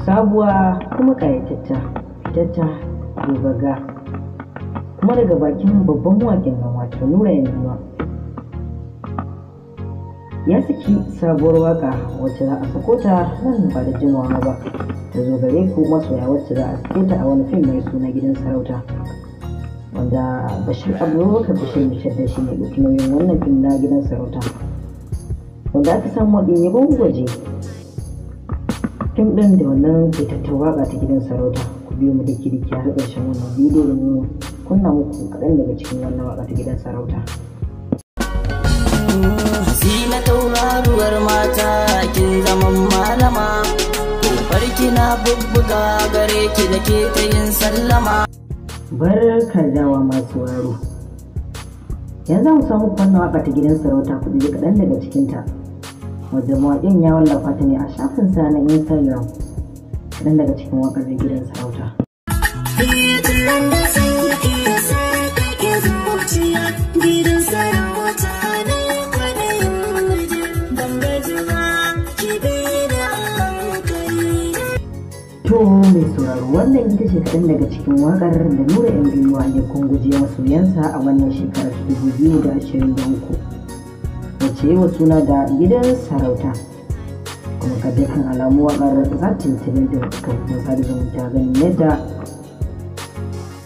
Sabuwa kuma ƙayatatta, fitatta, gogaga, kuma daga bakin babban mawaƙin nan wato Nura M Inuwa. Ya saki sabuwar waƙa wacce za a sako ta nan ba da jimawa ba, ta zo gare ku masoya, wacce za a sake ta a wani fim mai suna Gidan Sarauta, wanda Bashir Abubakar Bashir Mishadda shi ne ɗauki nauyin wannan fim na Gidan Sarauta, wanda aka samu waɗin yabon gwaje fim ɗin da wannan fitattar waƙa ta Gidan Sarauta. Ku biyo mu daki daki har ƙarshen wannan bidiyo domin kunna muku kaɗan daga cikin wannan waƙa ta Gidan Sarauta. Hasina tauraruwar mata, kin zaman malama, kofar kina bubbuga gare ki da ke ta yin sallama. Barka dawa masu sauraro. Yanzu mu samu wannan waƙa ta Gidan Sarauta, ku ji kaɗan daga cikinta, wadda mawaƙin ya wallafa ta ne a shafinsa na Instagram. Kaɗan daga cikin waƙar da Gidan Sarauta. To mai sauraro, wannan ita ce kaɗan daga cikin waƙar da Nura M Inuwa ya kunguje masoyansa a wannan shekarar 2023, wacce yi wa suna da Gidan Sarauta. Kuma ga dukkan alamu waƙar za ta yi trending kafofin sada zumunta, ganin yadda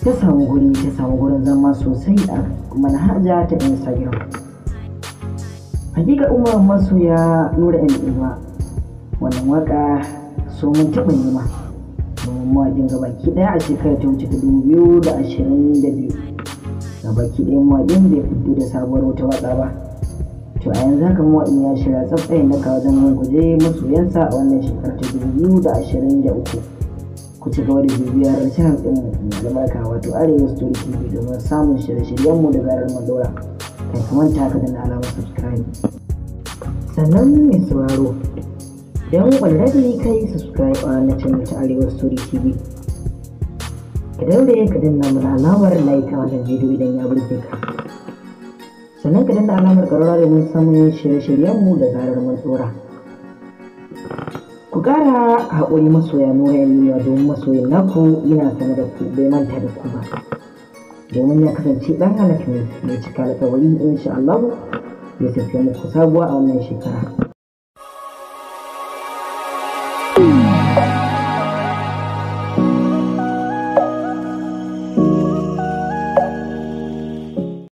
ta samu guri, ta samu gurin zama sosai a manhaja ta Instagram. Hakika umar masoya Nura M Inuwa, wannan waƙa so mun taɓa nema, domin mawaƙin gabaki ɗaya a shekarar ta wuce ta 2022 gabaki ɗaya mawaƙin bai fito da sabuwar wata waƙa ba. To a yanzu haka mawaƙin ya shirya tsaf tsayin daka wajen guje masoyansa a wannan shekarar ta 2023. Ku ci gaba da bibiyar channel ɗin mai albarka, wato Arewa Story TV, domin samun shirye-shiryenmu da zarar mun ɗaura. Kai ka manta ka danna alamar subscribe. Sannan mai sauraro, don already kai subscribe a na channel ta Arewa Story TV, ka daure ka danna mana alamar like a wannan bidiyo idan ya burge ka, sannan ka danna alamar ƙararrawa domin samun shirye-shiryenmu da zarar mun ɗora. Ku ƙara haƙuri masoya Nura M Inuwa, domin masoyin naku yana sane da ku, bai manta da ku ba, domin ya kasance ɗan halak ne mai cika alƙawari. Insha Allah ya tafi muku sabuwa a wannan shekara.